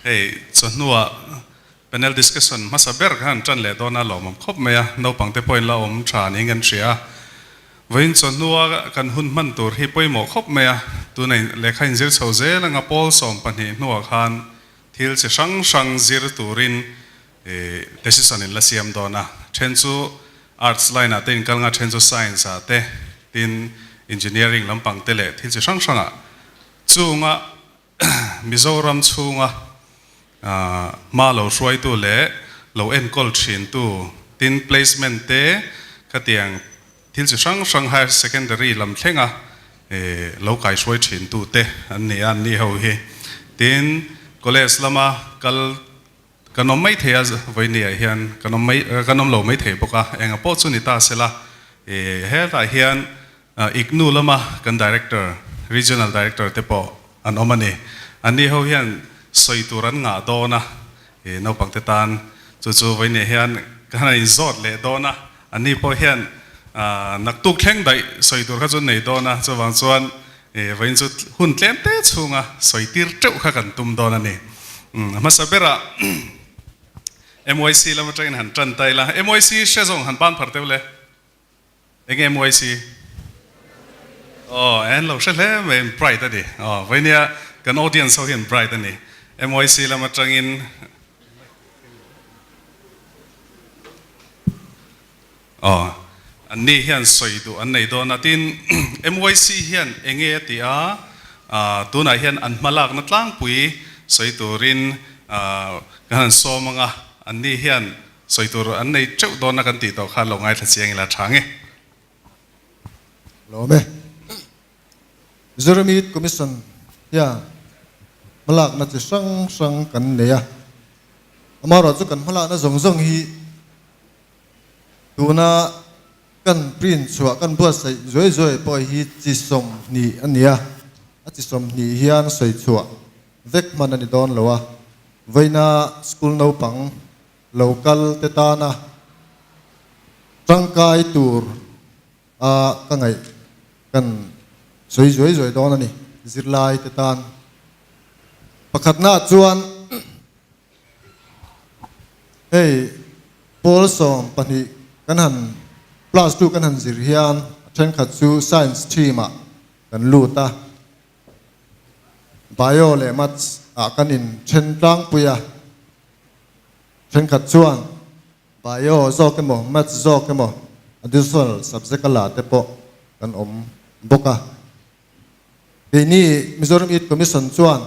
Hei chawhnuah panel discussion hmasa ber kha han tan leh dawn a lawmawm khawp mai a, naupang te pawhin la awm tha niin kan hria a. Vawiin chawhnua kan hun hman tur hi pawimawh khawp mai a, tuna lehkha inzir chho zel anga pawl 12 hnuah khan thil chi hrang hrang zir turin decision in la siam dawn a, then chu arts line ah te in kal nga, then chu science ah te, tin engineering lampang te leh thil chi hrang hrang ah chunga Mizoram chhunga hma lo hruaitu leh lo enkawl thintu, tin placement te khatiang thil chi hrang hrang higher secondary lam thlenga lo kaihruai thintu te an ni a, anni ho hi. Tin, college lama kal kan awm mai thei a, vawinia hian kan awm mai kan awm lo mai thei bawk a, enga pawh chu ni ta sela hetah hian IGNOU lama kan Director, Regional Director te pawh an awm a ni. Anni ho hian sawi tur an ngah dawn a, naupang te tan chu chu vawinia hian ka han inzawt leh dawn a, anni pawh hian naktuk thleng daih sawi tur kha chu an nei dawn a, chuvang chuan vawiin chu hun tlem te chhunga sawi tir teuh kha kan tum dawn a ni. A hmasa berah MYC lam atangin han tan ta ila, MYC hre zawng han ban phar teuh le. Enge MYC? Aw, en lo hre hle mai, bright a ni. Aw, vawinia kan audience ho hian bright a ni. MYC lam atangin Aw, anni hian sawi duh an nei dawn a. Tin, MYC hian enge a ti a, tunah hian an hmalakna tlangpui sawi turin kan han sawm ang a, anni hian Sawi tur an nei teuh dawn a kan tih tawh khan lo ngaithla chiang ila tha nge. Lawm e. Mizoram Youth Commission hian hmalakna chi hrang hrang kan nei a, amaherawhchu kan hmalakna zawng zawng hi tuna kan print chhuah kan buatsaih zuai zuai pawh hi chi 20 a ni a, a chi 20 hian sawi chhuah vek hman a ni dawn lo a, vawiina school naupang lo kal te tana tangkai tur a ka ngaih kan sawi zuai zuai dawn a ni zirlai te tan. Pakhatna chuan hei pawl 12 kan han plus 2 kan han zir hian a thenkhat chu science stream ah kan lut a. Bio leh Maths ah kan in then tlangpui a, thenkhat chuan Bio zawk emaw Maths zawk emaw additional subject a la te pawh kan awm bawk a. Keini Mizoram Youth Commission chuan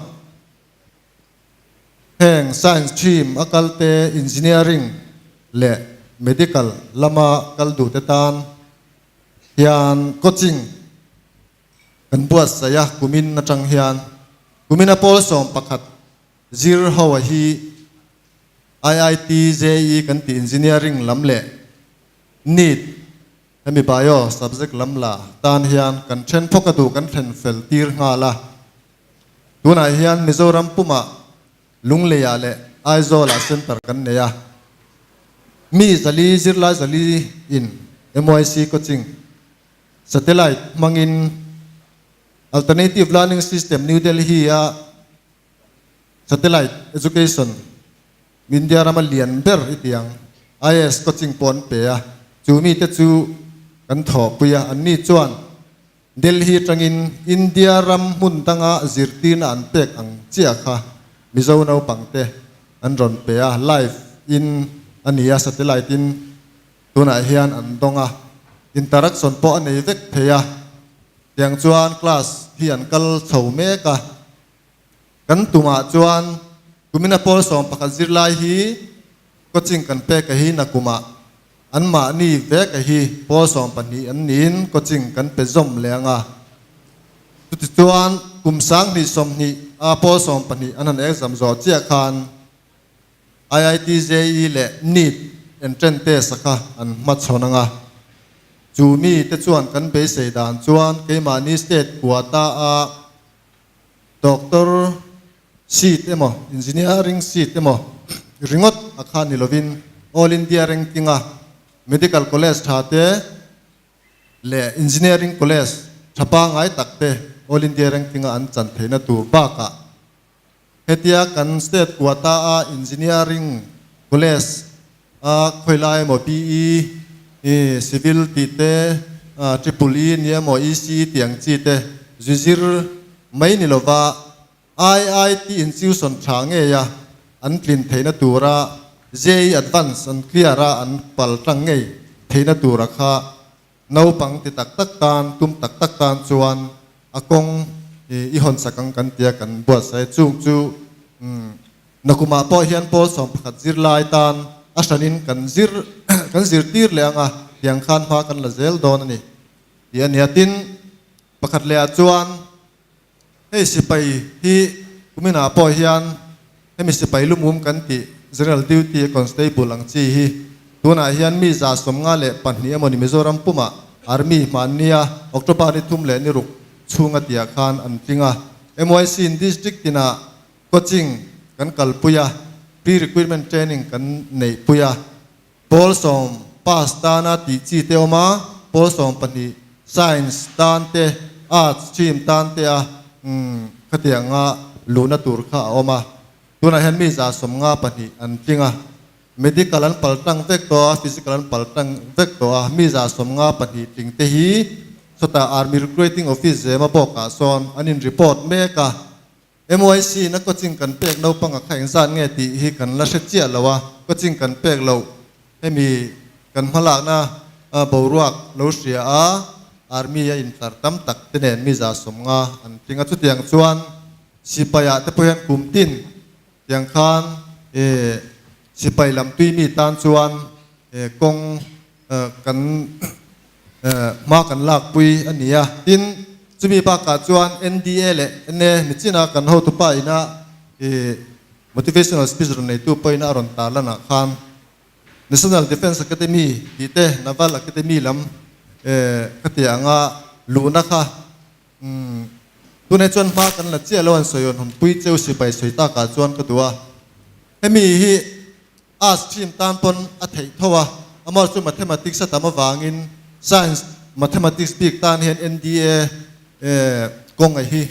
heng Science stream a kal te, Engineering leh Medical lama kal duh te tan hian coaching Kan buatsaih a, kumin atang hian kumina pawl 11 zir ho a hi IIT JE kan tih engineering lam leh NEET hemi bio subject lam la tan hian kan then phawk a duh kan thlen fel tir nghal a. Tunah hian Mizoram pumah Lungleiah leh Aizawlah center kan nei a, mi 400 zirlai 400 in MYC coaching Satellite hmangin Alternative Learning System New Delhi a Satellite Education India rama lian ber i ti ang IAS coaching pawh an pe a, chu mite chu kan thawhpui a, anni chuan Delhi atangin India ram hmun danga zirtirna an pek ang chiah kha Mizo naupangte an rawn pe a, live in a ni a, satellite in Tunah hian an dawng a, interaction pawh a nei vek thei a, tiang chuan class hi an kal chho mek a. Kan tumah chuan kumina pawl 11 zirlai hi coaching kan pek a hi nakumah anmahni vek a hi pawl 12 an niin coaching kan pe zawm leh ang a. Chutichuan kum 2020 a pawl 12 an han exam zawh chiah khan IIT JEE leh NEET entrance test a kha an hmachhawn ang a, chu mi te chuan kan beisei dan chuan keimahni state quota a doctor seat emaw engineering seat emaw ringawt a kha ni lovin All India ranking a medical college tha te leh engineering college tha pangai tak te All India ranking a an chan theihna tur bakah. Hetia kan state quota a engineering college a khawilai emaw BE civil tih te triple E nia emaw ECE tih ang chi te zuzir mai ni lova IIT institution tha ngei a an tlin theihna tura JEE Advance an clear a an pal tlang ngei theihna tura kha Naupang ti tak tak tan, tum tak tak tan chuan a kawng i hawnsak ang kan tia kan buatsaih. Chung chu nakumah pawh hian pawl 11 zirlai tan a hranin kan zir kan zirtir leh ang a, tiang khan hma kan la zel dawn a ni tih a nia. Tin, pakhat lehah chuan Hei sipai hi kuminah pawh hian hemi sipai lumum kan tih General Duty Constable ang chi hi tunah hian mi 52 emaw ni Mizoram pumah Army hmannia October ni 3 leh ni 6 chhunga tihah khan an tling a. MYC in District tinah coaching kan kalpui a, pre-recruitment training kan neihpui a. Pawl 10 pass tana tih chi te awm a, pawl 12 science tan te, arts stream tan te a khatianga luhna tur kha a awm a. Tunah hian mi 54 an tling a, medical an pal tang vek tawh a, physical an pal tang vek tawh a, mi 52 tling te hi sawtah Army Recruiting Office zema bawkah sawn an in report mek a. MYC na coaching kan pek naupang a kha engzat nge tih hi kan la hre chiah lo a, coaching kan pek loh hemi kan hmalakna boruak lo hria a, Army a intlar tam tak te nen mi 150 an tling a, chutiang chuan sipai ah te pawh hian kum tin tiang khan sipai lam tui mi tan chuan kawng kan hma kan lakpui a ni a. Tin, chumi bakah chuan NDA leh na michina kan hotupa ina motivational speech rawn neitu pawhin a rawn tarlanah khan National Defence Academy tih te Naval Academy lam khatiang anga luhna kha tunah chuan hma kan la chiah lo an sawi hawn hawnpui cheu sipai sawi takah chuan ka duh a. Hemi hi Arts stream tan pawn a theih tho a, amah chu Mathematics a tam avangin Science, Mathematics bik tan hian NDA kawng a hi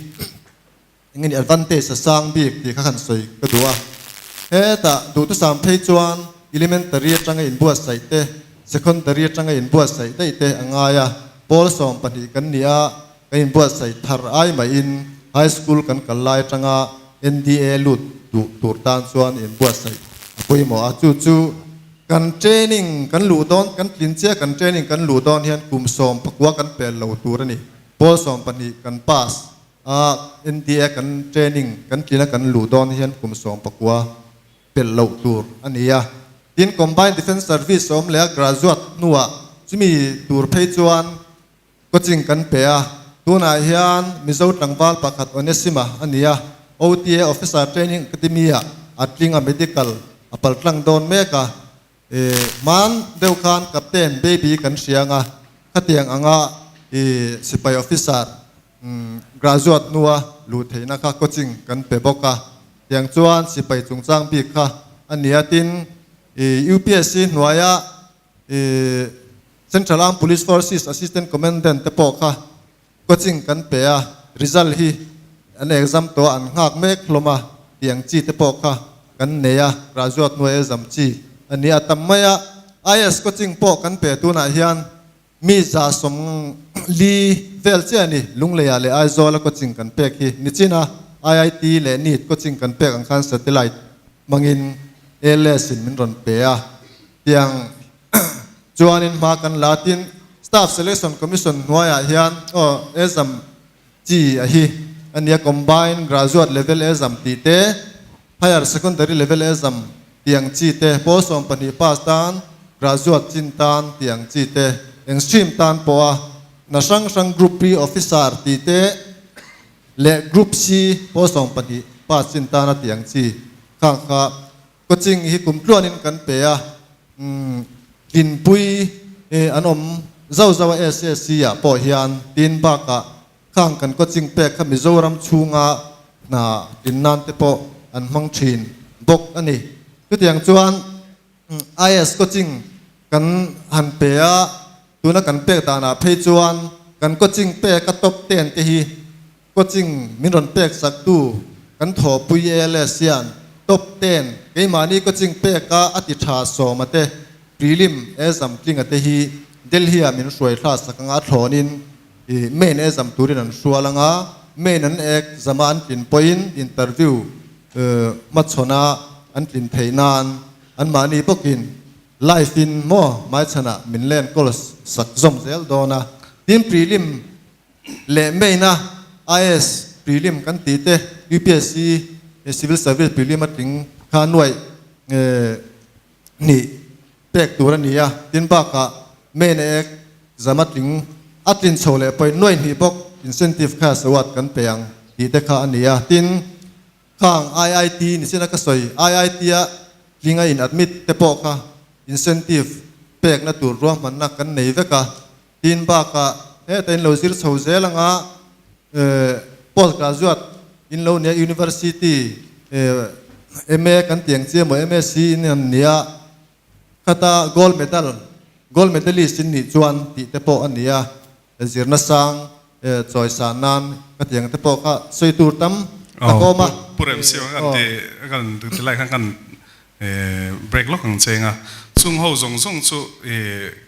eng nge ni advantage a sang bik tih kha han sawi ka duh a. Hetah duhthusam phei chuan Elementary atanga inbuatsaih te, Secondary atanga inbuatsaih daih te a ngai a, pawl 12 kan ni a, kan inbuatsaih thar ai maiin High School kan kal lai atanga NDA lut duh tur tan chuan inbuatsaih a pawimawh a, chu chu kan training kan luh dawn, kan tlin chiah kan training kan luh dawn hian kum 19 kan pel lo tur a ni. Pawl 12 kan pass a, NDA kan training kan tlin a kan luh dawn hian kum 19 pel loh tur a ni a. Tin, Combined Defence Service awm leh a graduate hnuah chumi tur phei chuan Coaching kan pe a, tunah hian Mizo tlangval pakhat Onesima a ni a, OTA Officer Training Academy-ah a tling a medical a paltlang dawn mek a, i hman deuh khan Captain Baby kan hria anga khatiang anga i sipai officer graduate hnua luh theihna kha coaching kan pe bawk a, tiang chuan sipai chungchang bik kha a ni a, tin i UPSC hnuaia I Central Armed Police Forces Assistant Commandant te pawh kha coaching kan pe a, result hi an exam tawh a an nghak mek hlawm a tih ang chi te pawh kha kan nei a, graduate hnuai exam chi a ni a tam mai a. IAS coaching pawh kan pe tunah hian mi 400 vel chiah a ni, Lungleiah leh Aizawla coaching kan pek hi nichina IIT leh NEET coaching kan pek ang khan satellite hmangin ALS in min rawn pe a. Tiang chuanin hma kan la tin Staff Selection Commission hnuaiah hian aw exam chi a hi a nia Combined Graduate Level Exam tih te, Higher Secondary Level Exam tih ang chi te, pawl 12 pass tan, Graduate chin tan tih ang chi te, eng stream tan pawha hna hrang hrang Group B Officer tih te leh Group C pawl 12 pass chin tana tih ang chi khang kha Coaching hi kum tluanin kan pe a, tlinpui an awm zauh zauh a SSC ah pawh hian tin bakah khang kan coaching pek kha Mizoram chhunga hna tlin nan te pawh an hmang thin bawk a ni. Chutiang chuan IAS coaching kan han pe a, tuna kan pek danah phei chuan kan coaching pek a top ten te hi coaching min rawn pek sak tu. kan thawhpui ALS hian top ten keimahni coaching peka a ti tha sawma te prelim exam tlinga te hi Delhi ah min hruai thla sak anga thlawnin i main exam turin an hrual anga main an exam a an tlin pawhin interview hmachhawna an tlin theih nan anmahni bawkin Live in maw hmaichhanah min len kawl sak zawm zel dawn a, tin prelim leh main a IAS prelim kan tih te UPSC civil service prelim a tling kha nuaih hnih pek tur a ni a, tin bakah main a exam a tling a tlin chho leh pawhin nuaih hnih bawk incentive kha sawat kan pe ang tih te kha a ni a, tin Khang IIT ni sin a ka sawi, IIT a tling a in admit te pawh kha incentive pekna tur ruahmanna kan nei vek a, tin bakah heta in lo zir chho zel anga post graduate in lo nia university MA kan tih ang chi emaw MSc in an nia khata gold medal gold medalist in nih chuan tih te pawh a ni a. Zirna sang chawi san nan ka ti ang te pawh kha sawi tur tam tak awm a. Pu Remsiu kan ti kan ti lai khan kan break lawk ang cheng a, chung ho zawng zawng chu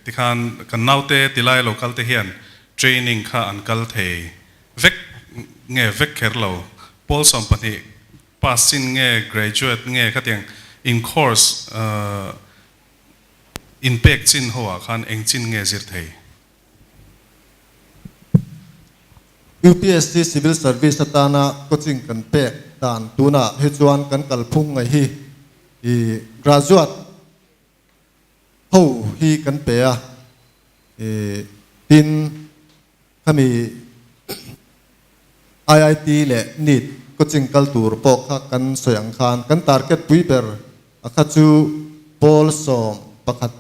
tikhan kan naute ti lai lo kal te hian training kha an kal thei vek nge vek kher lo, pawl 12 pass chin nge graduate nge khatiang in course in pek chin ho ah khan eng chin nge zir thei? UPSC Civil Service atana coaching kan pek dan tunah hi chuan kan kalphung ngaih hi i graduate ho hi kan pe a, i tin khami IIT leh NEET coaching kal tur pawh kha kan sawi ang khan kan target pui ber a kha chu pawl 11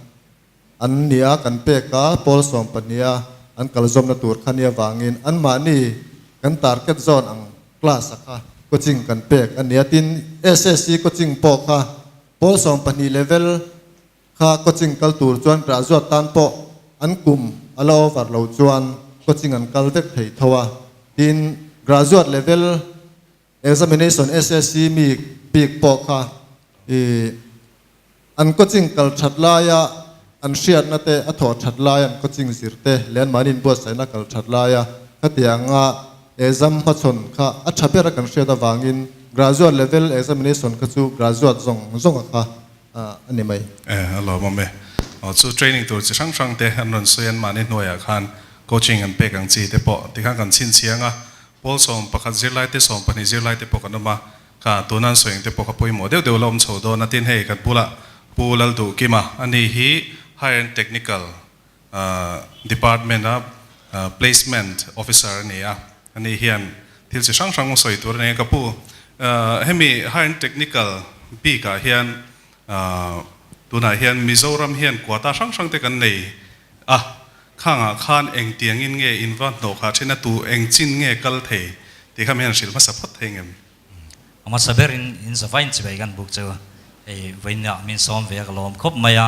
An nia kan pek a, pawl 12 an kal zawmna tur kha nia vangin anmahni kan target zawn ang class a kha coaching kan pek a nia. Tin, SSC coaching pawh kha pawl 12 level kha coaching kal tur chuan graduate tan pawh an kum a la over lo chuan coaching an kal vek thei tho a. Tin, graduate level Examination SSC mi bik pawh kha i an coaching kal that laia an hriatna te a thawh that laia an coaching zir te leh an mahni inbuatsaihna kal that laia khatianga exam hmachhawn kha a tha ber a kan hriat avangin graduate level examination kha chu graduate zawng zawng a kha a ni mai. E, a lawmawm e. Aw chu training tur chi hrang hrang te an rawn sawi an mahni hnuaiah khan coaching an pek ang chi te pawh tikhan kan chhinchhiang a, Pawl 11 zirlaite 12 zirlaite pawh kan awm a, ka tuna an sawi ang te pawh ka pawimawh deuh deuh la awm chho dawn a, tin hei kan bulah Pu Lalduhkima a ni hi Higher and Technical Department a Placement Officer a ni a, a ni hian thil chi hrang hrang sawi tur a nei a, ka pu hemi Higher and Technical bik ah hian tunah hian Mizoram hian quota hrang hrang te kan nei a, Khangah khan engtiangin nge in va hnawh kha then a tu eng chin nge kal thei tih kha mi han hrilh hmasa phawt thei ngem? A hmasa ber in in zavain chibai kan buk chu hei vawiinah min sawm ve a ka lawm khawp mai a,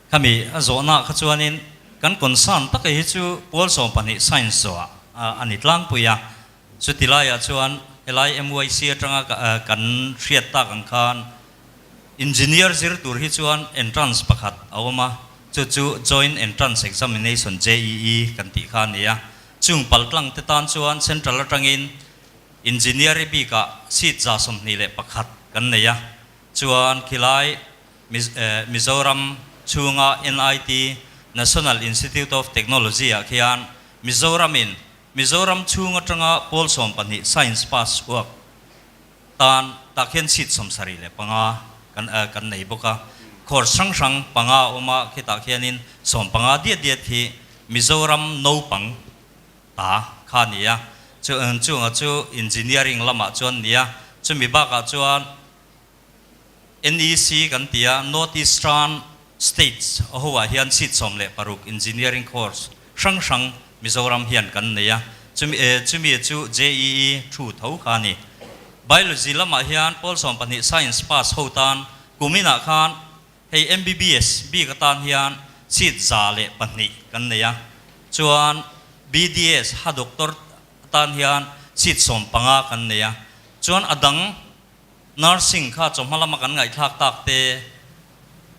khami a zawhna kha chuanin kan concern taka hi chu pawl 12 science zawhah a ni tlangpui a, chuti laiah chuan helai MYC atanga kan hriat tak ang khan Engineer zir tur hi chuan entrance pakhat a awm a, chu chu Joint Entrance Examination, JEE, kan tih kha a ni a. Chung paltlang te tan chuan Central atangin Engineer-i bikah seat 121 kan nei a, chuan khilai Mizoram chhunga NIT, National Institute of Technology, ah khian Mizoramin Mizoram chhung atanga pawl 12 Science pass chhuak Tan tak hian seat 75 kan kan nei bawk a, course hrang hrang panga a awm a, khitah khianin 15 diat diat hi Mizoram naupang ta kha a ni a, chu chunga chu engineering lamah chuan ni a, chumi bakah chuan NEC kan ti a, North Eastern States a hoah hian seat 16 engineering course hrang hrang Mizoram hian kan nei a, chumi chumi chu JEE thu tho kha a ni. Biology lamah hian pawl 12 science pass ho tan kuminah khan hei MBBS bik atan hian seat 102 kan nei a, chuan BDS ha doctor atan hian Seat 15 kan nei a. Chuan a dang nursing kha chawhma lama kan ngaihthlak tak te,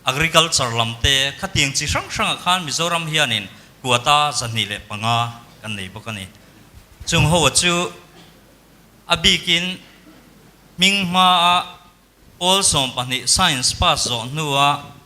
agriculture lam te, khatiang chi hrang hrangah khan Mizoram hianin quota 205 kan nei bawk a ni. Chung ho chu a bikin hming hmaa Pawl 12 Science pass zawh hnua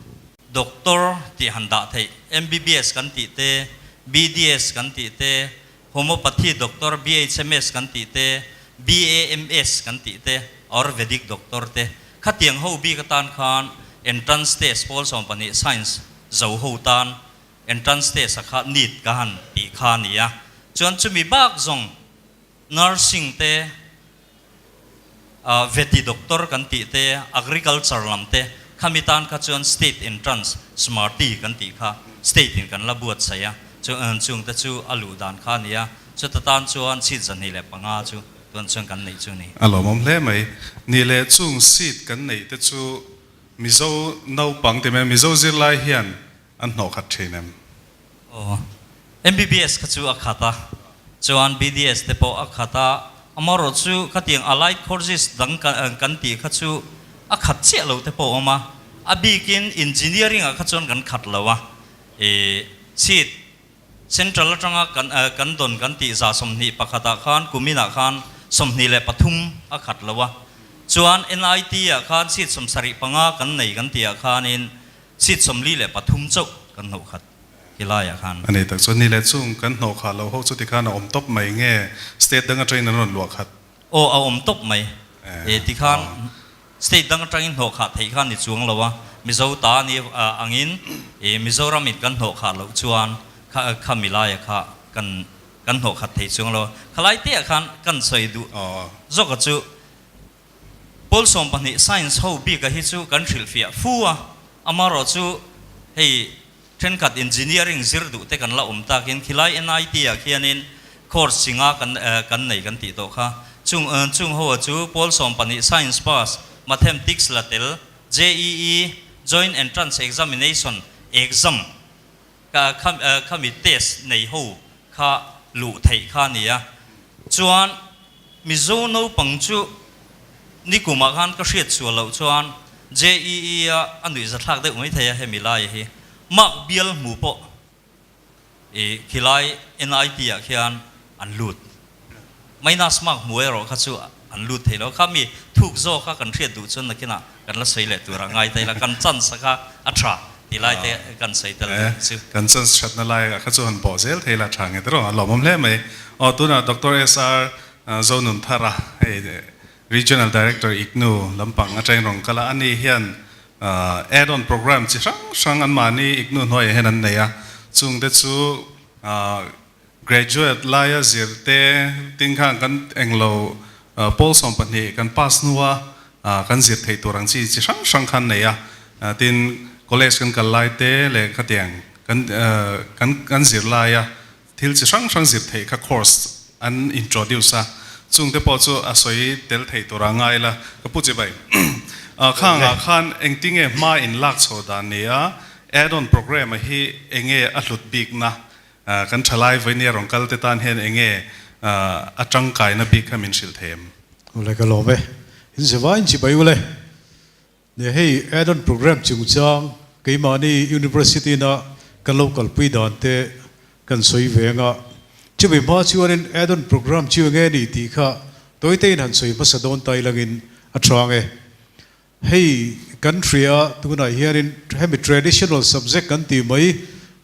Doctor tih han dah theih, MBBS kan tih te, BDS kan tih te, Homeopathy Doctor, BHMS kan tih te, BAMS kan tih te, Ayurvedic Doctor te, khatiang ho bik atan khan Entrance Test pawl 12 Science zo ho tan Entrance Test a kha NEET ka han tih kha a ni a. Chuan chumi bak zawng Nursing te, Veti doctor kan tih te, agriculture lam te, khami tan kha chuan state entrance smarty kan tih kha state in kan la buatsaih a, chung te chu a luh dan kha a ni a, chuta tan chuan seat 205 chu tuan chuan kan neih chu a ni. A lawmawm hle mai. Ni leh chung seat kan neih te chu Mizo naupang ti mai Mizo zirlai hian an hnawh khat thin em? Aw. MBBS kha chu a khat a, chuan BDS te pawh a khat a, amaherawh chu khatiang allied courses dang kan tih kha chu a khat chiah lo te pawh a awm a, a bikin engineering ah kha chuan kan khat lo a, ih seat central atanga kan kan dawn kan tih 21% ah khan kumin ah khan 23 a khat lo a, chuan NIT ah khan seat 75 kan nei kan tih ah khanin Seat 43 chauh kan hnawh khat ti laiah khan. A ni tak chuan ni leh chung kan hnawh khah lo ho chu tikhan a awm tawp mai nge state dang atangin an rawn luah khat? Aw a awm tawp mai e tikhan state dang atangin hnawh khah theih khan ni chuang lo a, Mizo ta ni angin i Mizoram in kan hnawh khah loh chuan kha kha mi laia kha kan kan hnawh khat thei chuang lo a, khalai te ah khan kan sawi duh zawk a chu. Pawl 12 Science ho bika hi chu kan hrilhfiah fu a, amaherawh chu hei thenkhat Engineering zir duh te kan la awm takin khilai NIT ah khianin course chinga kan kan nei kan tih tawh kha. Chung chung ho ah chu pawl 12 Science pass, Mathemtics la tel, JEE, Joint Entrance Examination, exam ka khami test nei ho kha luh theih kha a ni a, chuan Mizo naupang chu nikumah khan ka hriat sual loh chuan JEE a a nuihzathlak deuh mai thei a hemi laia hi mark bial hmu pawh i khilai NIT ah khian an lut minus mark hmu erawh kha chu an lut thei lo kha mi thuk zawk kha kan hriat duh chuan nakinah kan la sawi leh tur a ngai ta ila kan chance kha a tha ti lai te kan sawi tel duh chu. Kan chance thatna lai ah kha chu han bawh zel thei la tha nge tiraw a lawmawm hle mai. Aw tunah Doctor SR Zonunthara hei Regional Director IGNU lampang atangin rawn kal a, ani hian add-on program chi hrang hrang anmahni IGNU hnuaiah hian an nei a, chungte chu Graduate laia zir te tin khan kan englo pawl 12 kan pass hnua kan zir theih tur ang chi chi hrang hrang khan nei a, tin college kan kal lai te leh khatiang kan kan kan zir laia thil chi hrang hrang zir theih kha course an introduce a, chung te pawh chu a sawi tel theih tur a ngai la ka pu chibai. Khangah khan engtinge hma in lak chho dan ni a, add-on programme a hi enge a hlut bikna Kan thalai vawinia rawn kal te tan hian enge a tangkaina bik kha min hrilh thei em? Ule ka lawm e. In zevain chi bai ule. Ne hei add-on program chungchang keimahni University na kan lo kalpui dan te kan sawi ve anga chumi hma chuanin add-on program chu enge ni tih kha tawitein han sawi hmasa dawn ta ilangin a tang e. Hei kan hria tunah hianin hemi traditional subject kan tih mai,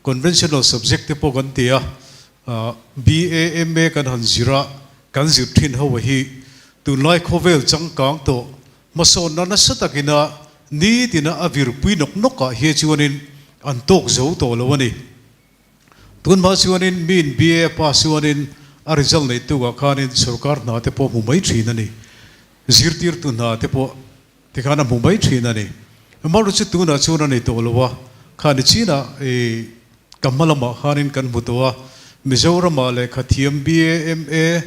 conventional subject te pawh kan ti a, BA, MA kan han zir a, kan zir thin ho hi tunlai khawvel changkang tawh hmasawnna nasa takina nitina a virpui nawk nawk ah hi chuanin an tawk zo tawh lo a ni. Tunhma chuanin miin BA a pass chuanin a result neih tukah khanin sorkar hna te pawh hmu mai thin a ni. Zirtirtu hna te pawh tikhan a hmu mai thin a ni. Amaherawhchu chu tunah chuan a nei tawh lo a, khani chinah i ka hma lamah khanin kan hmu tawh a, Mizoramah lehkha thiam BA, MA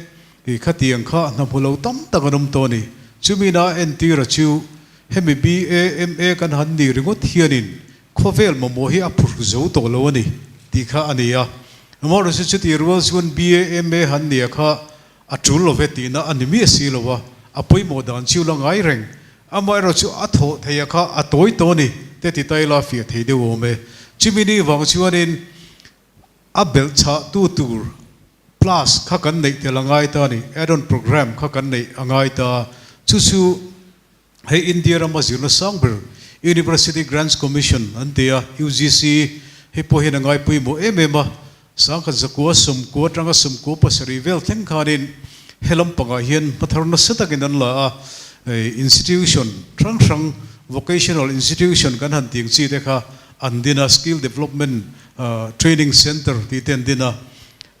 i khatiang kha hna hmu lo tam tak an awm tawh a ni. Chumi na entira chu hemi BA, MA kan han nih ringawt hianin khawvel mamawh hi a phurh zo tawh lo a ni tih kha a ni a. Amaherawhchu chutih rual chuan BA, MA han nia kha. a tul lo ve tihna a ni miah si lo a, a pawimawh dan chu la ngai reng. Amaherawh chu a thawh theih a kha a tawi tawh a ni te ti ta ila fiah thei deuh awm e. Chumi ni vang chuanin a belh chhah tu tur plus kha kan neih tel a ngai ta a ni, add-on programme kha kan neih a ngai ta. Chu chu Hei India rama zirna sang ber University Grants Commission an ti a, UGC, hei pawh hian a ngaipawimawh em em a, sangkhat zakua sawmkua atanga sawmkua pasarih vel thleng khanin he lampangah hian hmathar nasa takin an la a, hei institution hrang hrang vocational institution kan han tih ang chi te kha an din a, skill development training centre tih te an din a,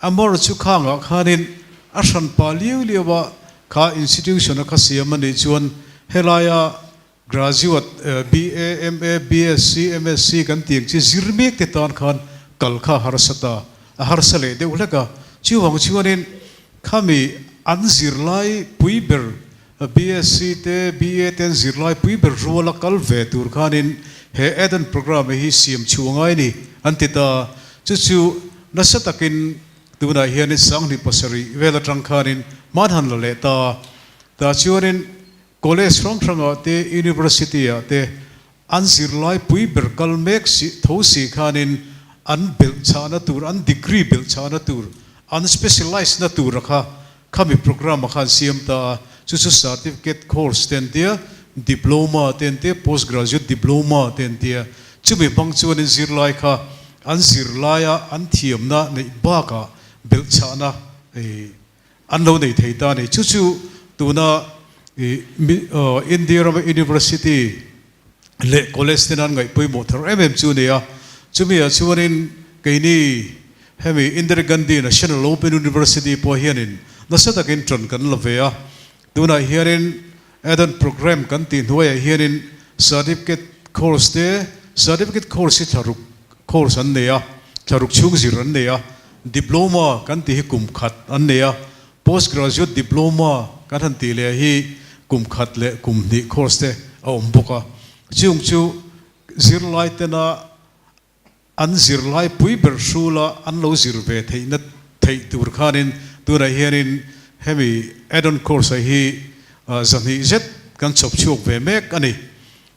amaherawhchu chu khangah khanin a hranpa liau liau a Kha institution a kha siam a nih chuan helaia graduate BA, MA, BSc, MSc kan tih ang chi zir mek te tan khan kal kha a harsa ta, a harsa leh deuh hlek a. Chuvang chuanin khami an zirlai pui ber BSc te, BA te an zirlai pui ber ruala kal ve tur khanin he add-on programme hi siam chhuah ngai a ni an ti ta. Chu chu nasa takin Tunah hianin Sanghnih pasarih vel atang khanin hman han la leh ta. Tah chuanin college hrang hrangah te, university ah te an zirlai pui ber kal mek si tho si khanin an belh chhahna tur, an degree belh chhahna tur, an specialize na tura kha khami programme ah khan siam ta a. Chu chu certificate course te an tia, diploma te an tia, post graduate diploma te an tia. Chumi hmang chuanin zirlai kha An zirlaia an thiamna neih bakah belhchhahna an lo nei thei ta a ni. Chu chu tuna India rama University leh College ten an ngaih pawimawh thar em em chu a ni a. Chumi ah chuanin keini hemi Indira Gandhi National Open University pawh hianin nasa takin tan kan la ve a. Tunah hianin Add-on Programme kan tih hnuaiah hianin Certificate Course te, Certificate Course hi thlaruk course an nei a, thlaruk chhung zir an nei a, Diploma kan tih hi kum khat an nei a, Post Graduate Diploma kan han tih leh hi kum khat leh kum hnih course te a awm bawk a. Chung chu zirlai tena An zirlai pui ber hrula an lo zir ve theihna theih tur khanin tunah hianin hemi add-on course ah hi zahnih zet kan chawp chhuak ve mek a ni.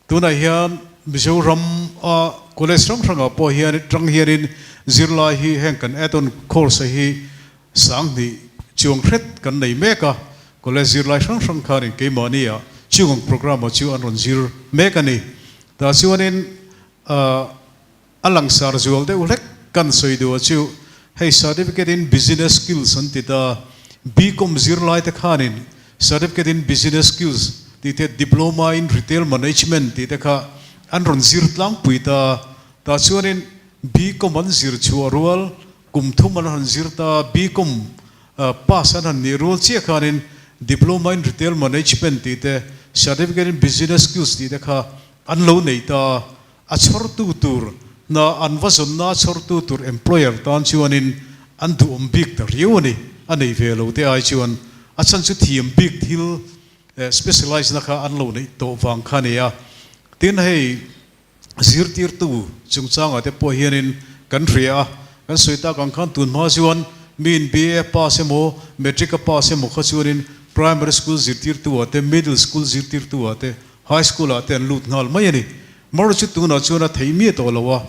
Tunah hian Mizoram a college hrang hrangah pawh hian tang hianin zirlai hi heng kan add-on course ah hi sanghnih chuang hret kan nei mek a, college zirlai hrang hrang khanin keimahni ah chung ang programme ah chu an rawn zir mek a ni. Tah chuanin A langsar zual deuh hlek kan sawi duh a chu hei certificate in business skills an ti ta, BCom zirlai te khanin certificate in business skills tih te diploma in retail management tih te kha an rawn zir tlangpui ta, tah chuanin BCom an zir chhuah rual kum thum an han zir ta, BCom pass an han nih rual chiah khanin diploma in retail management tih te certificate in business skills tih te kha An lo nei ta, a chhawrtu tur hna an va zawnna a chhawrtu tur employer tan chuanin an duhawm bik ta riau a ni, a nei ve lo te ai chuan a chhan chu thiam bik thil specialize na kha an lo neih tawh vang kha a ni a. Tin hei zirtirtu chungchangah te pawh hianin kan hria a, kan sawi tak ang khan tun hma chuan miin BA pass emaw Matric a pass emaw kha chuanin primary school zirtirtu ah te middle school zirtirtu ah te High school ah te an lut nghal mai a ni. Mar chu tunah chuan a thei miah tawh lo a,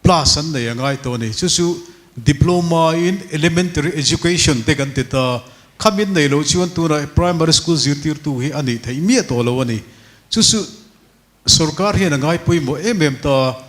plus an nei a ngai tawh a ni. Chu chu Diploma in Elementary Education te kan ti ta. Khamin nei loh chuan tunah primary school zirtirtu hi a nih theih miah tawh lo a ni. Chu chu sorkar hian a ngai pawimawh em em ta.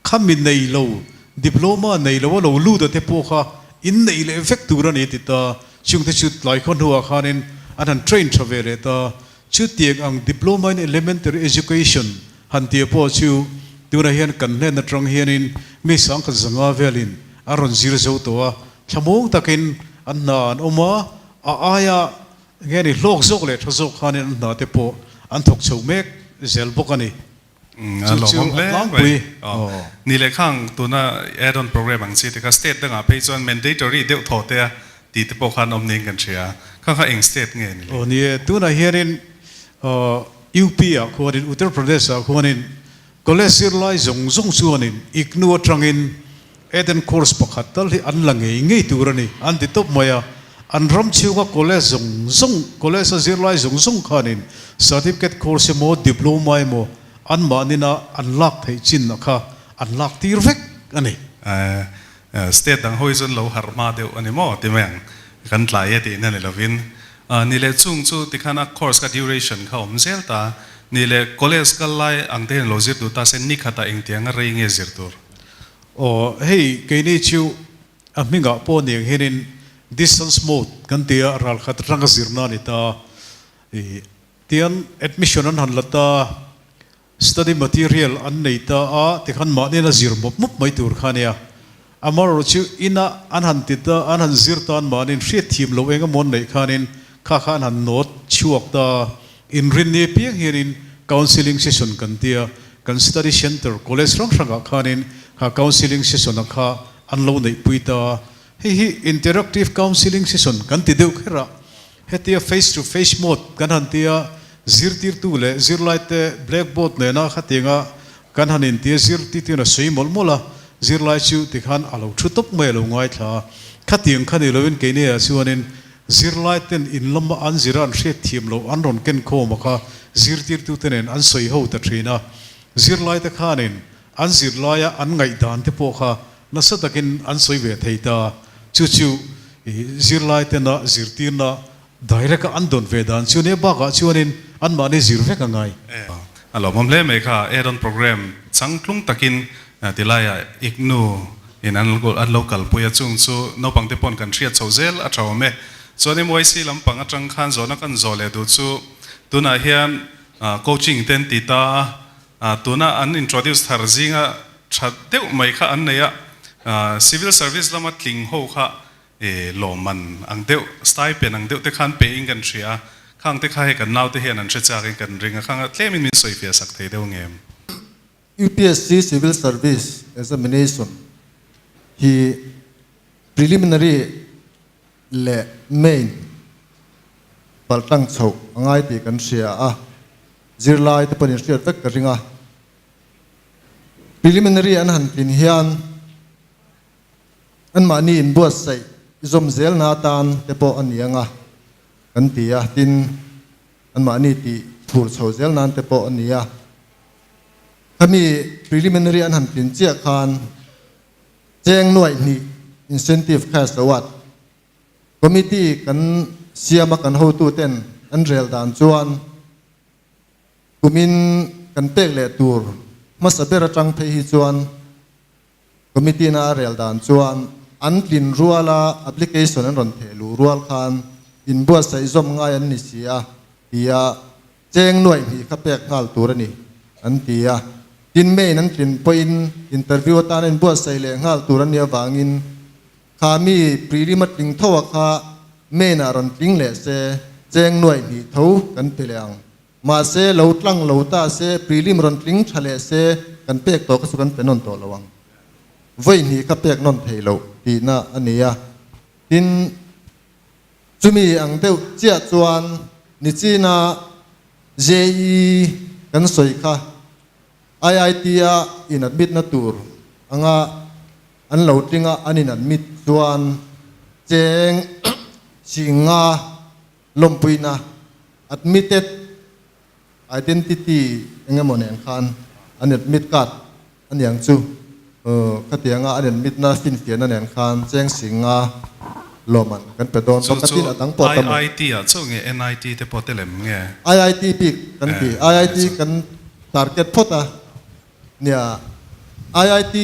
Khami nei lo, diploma nei lo a lo lut a te pawh kha in neih leh vek tur a ni ti ta. Chungte chu tlai khaw hnuah khanin an han train tha ve leh ta. Chutiang ang diploma in elementary education han tih pawh chu tunah hian kan hnen atang hianin mi sangkhat zanga velin an rawn zir zo tawh a, thlamuang takin an hna an awm a, a aia nge ni hlawk zawk leh tha zawk khanin an hna te pawh an thawk chho mek zel bawk a ni. A lawmawm hle mai. Ni leh khang tuna add-on program ang chi te kha state dangah phei chuan mandatory deuh thaw te a tih te pawh khan awm niin kan hria. Khang kha eng state nge ni le? Aw ni e, tunah hianin UP ah khuanin Uttar Pradesh ah khuanin college zirlai zawng zawng chuanin IGNOU atangin add-on course pakhat tal hi an la ngei ngei tur a ni an ti tawp mai a. An ram chhunga college zawng zawng, college a zirlai zawng zawng khanin certificate course emaw diploma emaw anmahnina an lak theih chin a kha an lak tir vek a ni. State dang ho hi chuan lo harh hma deuh a ni maw ti mai ang, kan tlai e tihna ni lovin. Ni leh chung chu tikhan a course kha duration kha awm zel ta, ni leh college kal lai ang te hian lo zir duh ta se ni khatah engtianga rei nge zir tur? Aw hei keini chu A hmingah pawh niang hianin distance mode kan ti a, ralkhat atanga zirna a ni ta. Ih tian admission an han la ta, study material an nei ta a, tikhan mahni a zir mawp mawp mai tur kha a nia. Amaherawh chu ina an han ti ta, an han zir tan mahniin hriatthiam loh eng emaw an neih khanin kha kha an han note chhuak ta. Inrinni apiang hianin counselling session kan ti a, kan study centre college hrang hrangah khanin kha counselling session-a kha an lo neihpui ta a, hei hi interactive counselling session kan ti deuh kher a, hetia face to face mode kan han tia zirtirtu leh zirlaite blackboard nena khatianga kan han intia zirtirtu in a sawi mawlh mawlh a, zirlai chu tikhan a lo thu tawp mai a lo ngaithla a, khatiang kha ni lovin keini ah chuanin zirlaiten in lama an zira an hriatthiam loh an rawn ken khawm a kha zirtirtute nen an sawi ho ta thin a, zirlaite khanin An zirlaia an ngaihdan te pawh kha nasa takin an sawi ve thei ta. Chu chu zirlai tena zirtirna direct a an dawn ve dan chu nia bakah chuanin anmahni zir vek a ngai. A lawmawm hle mai kha add-on program changtlung takin tilaiah IGNOU in an lo kalpui a, chung chu naupang te pawn kan hriat chho zel a tha awm e. Chuan MYC lampang atang khan zawhna kan zawh leh duh chu tunah hian coaching te an ti ta a, Tuna an introduce thar zinga tha deuh mai kha an nei a, civil service lama tling ho kha lawmman ang deuh, stipend ang deuh te khan pe in kan hria a, khang te kha hei kan naute hian an hre chak in kan ring a, khang tlem in min sawifiah sak thei deuh ngem. UPSC Civil Service Examination hi preliminary leh main paltlang chhoh a ngai tih kan hria a, zirlai te pawhin hriat vek ka ring a. Preliminary an han tlin hian anmahni inbuatsaih zawm zelna atan te pawh a ni ang a kan ti a, tin anmahni tih phur chho zel nan te pawh a ni a. Khami preliminary an han tlin chiah khan Cheng nuaih hnih incentive cash award committee kan siama kan hotuten an rel dan chuan kumin kan pek leh tur hmasa ber atang phei hi chuan committee na a rel dan chuan an tlin ruala application an rawn theh luh rual khan inbuatsaih zawm ngai an ni si a tia Cheng nuaih hnih kha pek nghal tur a ni, an ti a. Tin, main an tlin pawhin interview atana inbuatsaih leh nghal tur a nih avangin kha mi prelim a tling tho a kha main ah rawn tling leh se cheng nuaih hnih tho kan pe leh ang. Mahse, lo tlang lo ta se prelim rawn tling tha leh se kan pek tawh kha chu kan pe nawn tawh lo ang. Vawi hnih kha pek nawn thei loh tihna a ni a. Tin, Chumi ang deuh chiah chuan nichina JE kan sawi kha IIT-a in admit na tur anga an lo tling a, an in admit chuan cheng singa lawmpuina admitted identity eng emaw nen khan an admit card a niang chu khatianga an admit na finfiahna nen khan cheng singa lawmman kan pe dawn bawk a tin a dang pawh tam awm. IIT ah chauh nge NIT te pawh te lem nge? IIT bik kan ti, IIT kan target phawt a nia, IIT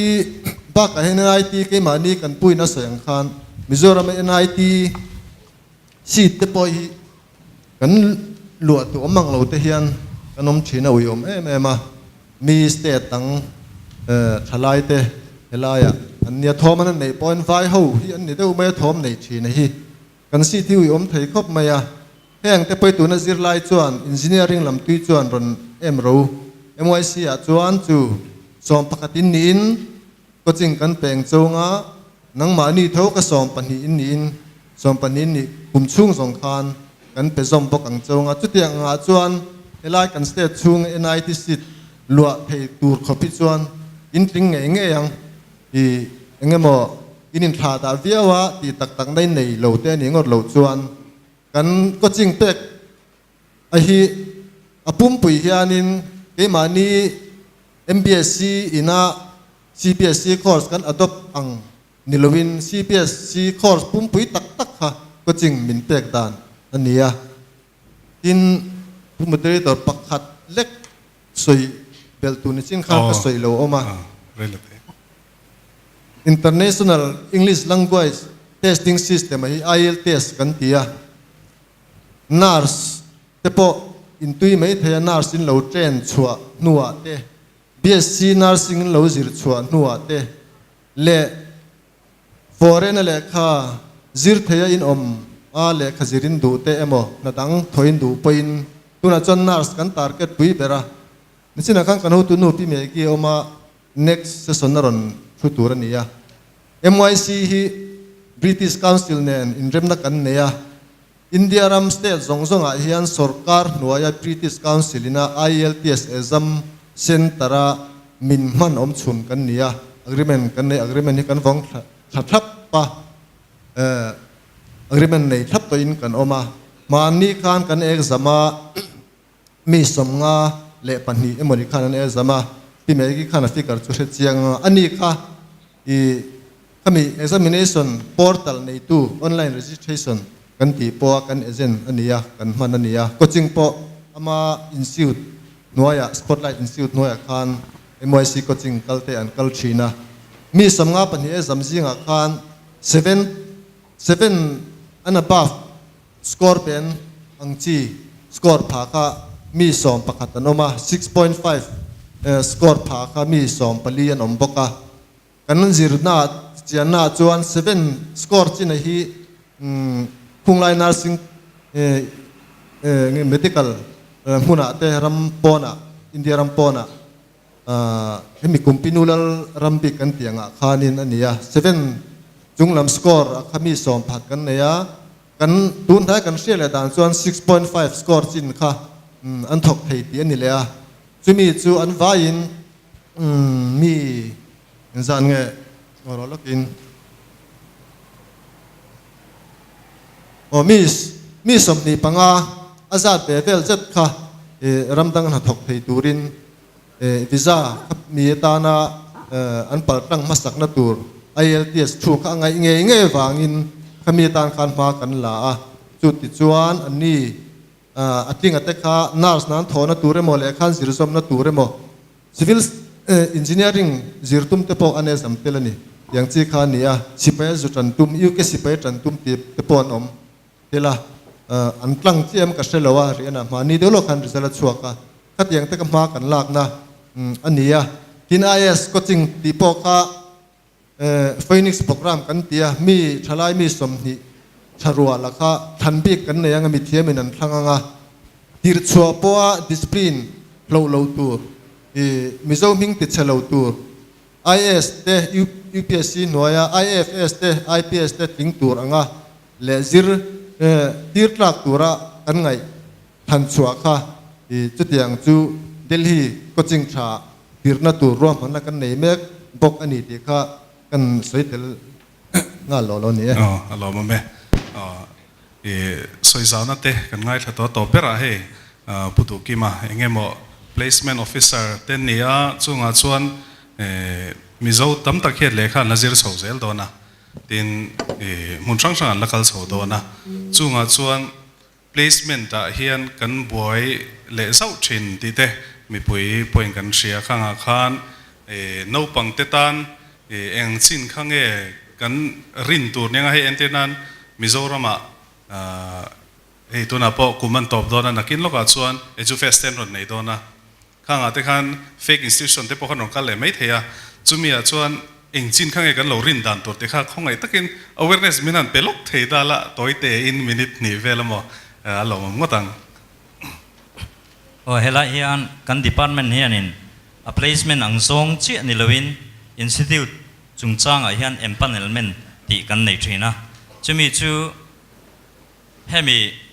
bakah hian NIT keimahni kan puin a sawi ang khan Mizoram a NIT seat te pawh hi Kan luah tu awm ang lo te hian kan awm thin a uiawm em em a, mi state dang thalai te helaiah an nia thawm an neih pawhin vai ho hi an ni deuh mai a thawm nei thin a hi kan seat hi uiawm thei khawp mai a, heng te pawh tuna zirlai chuan engineering lam tui chuan rawn em ro MYC ah chuan chu 11 in niin Coaching kan peng chunga nangmahni tho ka 12 in niin 12 in nih kum chhung zawng khan kan pe zawm bawk ang chunga chutiang angah chuan helai kan state chhung NIT seat luah thei tur khawp hi chuan in tling ngei ngei ang i engemaw In inthlah dah viau a tih tak tak na in nei lo te a nih ngawt loh chuan kan coaching pek a hi a pumpui hianin keimahni MBSC ina CBSE course kan adopt ang ni loin CBSE course pumpui tak tak kha coaching min pek dan a ni a. Tin, Pu Moderator pakhat lek sawi belh tur ni chin khan ka sawi lo awm a. International English Language Testing System a hi IELTS kan ti a. Nurse te pawh intui mai thei a, nurse in lo train chhuah hnuah te, BSc Nursing in lo zir chhuah hnuah te leh Foreign a lehkha zir theia in awm a, lehkha zir in duh te emaw hna dang thawh in duh pawhin tunah chuan nurse kan target pui ber a. Nichinah khan kan hotu nu Pi Maggie a awm a, next session a rawn thu tur a ni a. MYC hi British Council nen inremna kan nei a, India ram state zawng zawngah hian sorkar hnuaia British Council ina IELTS exam centre a min hman awm chhun kan ni a, agreement kan nei, agreement hi kan vawng thla thlap a, agreement nei thlap tawhin kan awm a, hmanni khan kan exam a mi 52 emawni khan an exam a, Pi Maggie khan a figure chu hre chiang a, ani kha i Khami examination portal neitu online registration kan tih pawha kan agent a ni a, kan hman a ni a. Coaching pawh ama institute hnuaiah, Spotlight Institute hnuaiah khan MYC coaching kal te an kal thin a. Mi 52 exam zingah khan seven, seven and above score pen ang chi score pha kha mi 11 an awm a, 6.5 score pha kha mi 14 an awm bawk a. Kan zirna chianna chuan seven score china hi Khunglai Nursing nge medical hmunah te ram pawnah India ram pawnah hemi Kumpinu lal ram bik kan tih angah khanin a ni a. Seven chunglam score a kha mi 11 kan nei a, kan tun hnai kan hriat leh dan chuan 6.5 score chin kha an thawk thei tih a ni leh a. Chumi chu an vaiin Mi zan nge rawh lawkin aw mi mi 25 a zat ve vel zet kha ram dang hnathawk thei turin visa kha mi atana an pal tlang hmasakna tur IELTS thu kha a ngaih ngei ngei vangin kha mi atan khan hma kan la a, chu tichuan anni A tlinga te kha nurse nan thawhna tur emaw leh khan zir zawmna tur emaw civil engineering zir tum te pawh an exam tel a ni. Tiang chi kha a ni a, sipai a zu tan tum, UK sipai a tan tum tih te pawh an awm tel a, an tlang chiah em ka hre lo a, riahna mahni deuh lawk khan result a chhuak a, khatiang te ka hma kan lakna a ni a. Tin IAS coaching tih pawh kha Phoenix program kan ti a, mi thalai mi 20 tha rual a kha thlan bik kan nei anga mithiamin an thlang anga tirhchhuah pawha discipline hloh lo tur, i Mizo hming ti chhe lo tur, IAS te UPSC hnuaia IFS te IPS te tling tur anga leh zir tir tlak tura kan ngaih thlan chhuah kha i chutiang chu Delhi coaching tha tirhna tur ruahmanna kan nei mek bawk a ni tih kha kan sawi tel nghal lo lo ni e. Aw, a lawmawm e. Aw, i sawi zauhna te kan ngaithla tawh tawp berah hei Pu Duhkima eng emaw Placement Officer te nia chungah chuan Mizo tam tak hian lehkha an la zir chho zel dawn a, tin hmun hrang hrang an la kal chho dawn a, chungah chuan Placement ah hian kan buai leh zauh thin tih te mipui pawhin kan hria. Khangah khan naupang te tan eng chin kha nge kan rin tur nia nga hei entir nan Mizoramah hei tunah pawh kum an tawp dawn a nakin lawkah chuan Edufest te an rawn nei dawn a. Khangah te khan fake institution te pawh khan rawn kal leh mai thei a, chumi ah chuan eng chin kha nge kan lo rin dan tur te kha khawngaih takin awareness min han pe lawk thei dal a, tawi te in minute hnih vel emaw a lawmawm ngawt ang. Aw helai hian kan department hianin a placement ang zawng chiah ni loin institute chungchangah hian empanelment tih kan nei thin a, chumi chu hemi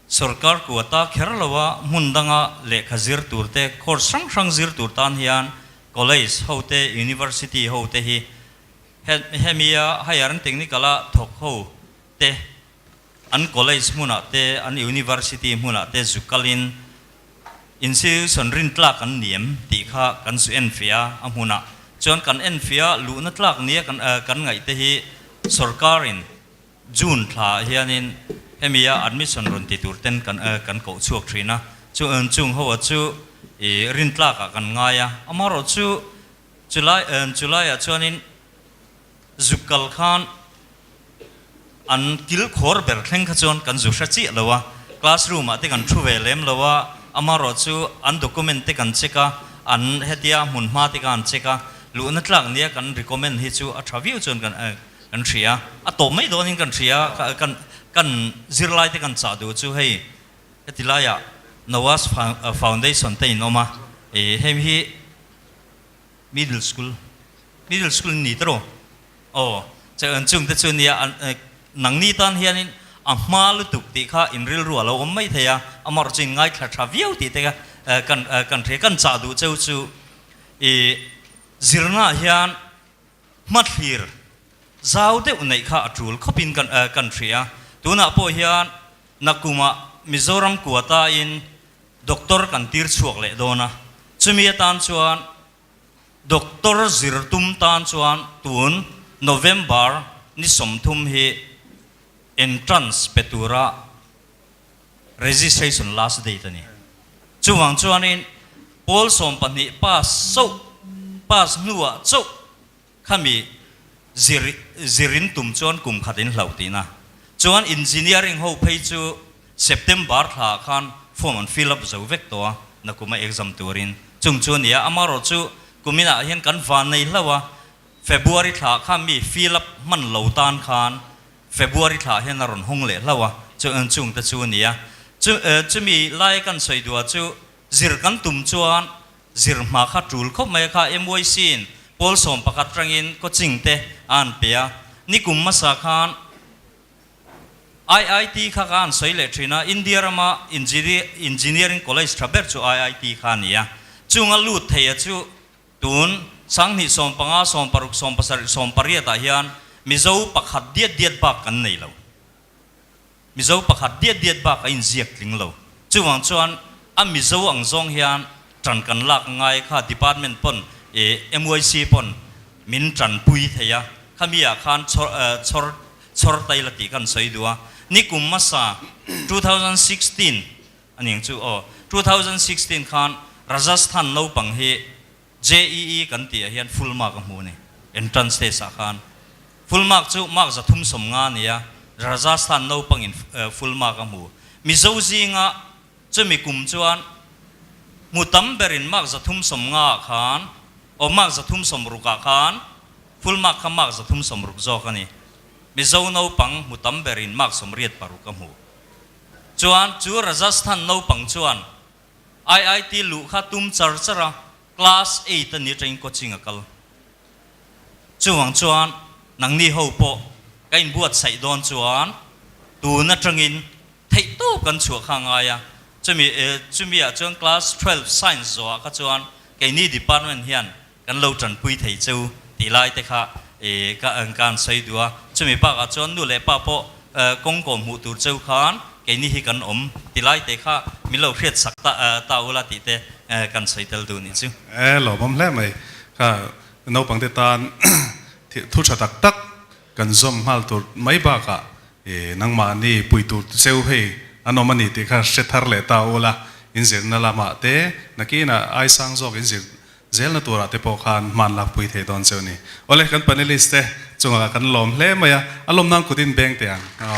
Sorkar quota kher loa hmun danga lehkha zir tur te, course hrang hrang zir tur tan hian college ho te, university ho te hi Hemia higher and technical a thawk ho te an college hmunah te an university hmunah te zu kalin institution rin tlak an ni em tih kha kan zu enfiah a, a hmunah chuan kan enfiah luhna tlak nia kan kan ngaih te hi sorkarin June thla ah hianin hemi a admission rawn ti tur ten kan kan koh chhuak thin a, chu chung ho ah chu ih rin tlak ah kan ngai a, amaherawh chu chulai chulai ah chuanin zuk kal khan an kil khawr ber thleng kha chuan kan zu hre chiah lo a, classroom ah te kan thu ve lem lo a, amaherawh chu an document te kan check a, an hetia hmun hma te kha an check a, luhna tlak nia kan recommend hi chu a tha viau chuan kan Kan hria, a tawp mai dawnin kan hria, kan kan zirlai te kan chah duh chu hei heti laiah Nawaz Foundation te in awm a, ih hei hi middle school, middle school ni ta rawh aw chung te chu nia nangni tan hianin a hma lutuk tih kha in rilru a lo awm mai thei a, amaherawh chu in ngaithla tha viau tih te kha kan kan hria, kan chah duh cheu chu ih zirnaah hian Hmathlir zau deuh neih kha a tul khawpin kan kan hria. Tunah pawh hian nakumah Mizoram kuatain doctor kan tir chhuak leh dawn a, chumi atan chuan doctor zir tum tan chuan tun November ni 30 hi entrance pe tura registration last date a ni. Chuvang chuanin pawl 12 pass chauh, pass hnuah chauh khami zir zirin tum chuan kum khat in hlauh tihna. Chuan engineering ho phei chu September thla ah khan form an fill up zo vek tawh a, nakuma exam turin. Chung chu a ni a, amaherawh chu kuminah hian kan van nei hlauh a, February thla ah khan mi fill up hman lo tan khan February thla hian a rawn hawng leh hlauh a, chu chung te chu a ni a. Chu chumi laia kan sawi duah chu zir kan tum chuan zir hma kha tul khawp mai a kha MYC in pawl 11 tangin coaching te a an pe a. Nikum hmasa khan IIT kha ka an sawi leh thin a, India rama engineering college tha ber chu IIT kha a ni a. Chunga lut theia chu Tun 2015, 16, 17, 18 ah hian Mizo pakhat diat diat bak kan nei lo. Mizo pakhat diat diat bak a inziak tling lo. Chuvang chuan a Mizo ang zawng hian tan kan lak ngai kha department pawn ih MYC pawn min tanpui thei a, khami ah khan chhawr chhawr chhawr tai la tih kan sawi duh a. Nikum hmasa 2016 A ning chu aw. 2016 khan Rajasthan naupang hi JEE kan tih ah hian full mark a hmu a ni. Entrance test ah khan. Full mark chu mark 350 a ni a, Rajasthan naupangin full mark a hmu. Mizo zinga chumi kum chuan hmu tam berin mark 350 ah khan aw mark 360 ah khan full mark kha mark 360 zawk a ni. Mizo naupang hmu tam berin mark 86 a hmu. Chuan chu Rajasthan naupang chuan IIT luh kha tum char char a, class eight a ni atangin coaching a kal. Chuvang chuan nangni ho pawh ka inbuatsaih dawn chuan tun atangin theih tawp kan chhuah kha a ngai a, chumi chumi ah chuan class 12 science zawhah kha chuan keini department hian Kan lo tanpui thei cheu tih lai te kha ka kan sawi duh a, chumi bakah chuan nu leh pa pawh kawng kawm hmuh tur cheu khan keini hi kan awm ti lai te kha min lo hriat sak ta ta ula tih te kan sawi tel duh nih chu. E lawmawm hle mai kha naupang te tan thu tha tak tak kan zawm nghal tur mai bakah nangmahni pui tur cheu hei an awm a ni tih kha hre thar leh ta ula inzirna lamah te nakinah aisang zawk inzir Zelna turah te pawh khan hman lakpui thei dawn cheu ni. Awle, kan panelist te chungah kan lawm hle mai a, a lawm nan kut in beng teh ang. Aw.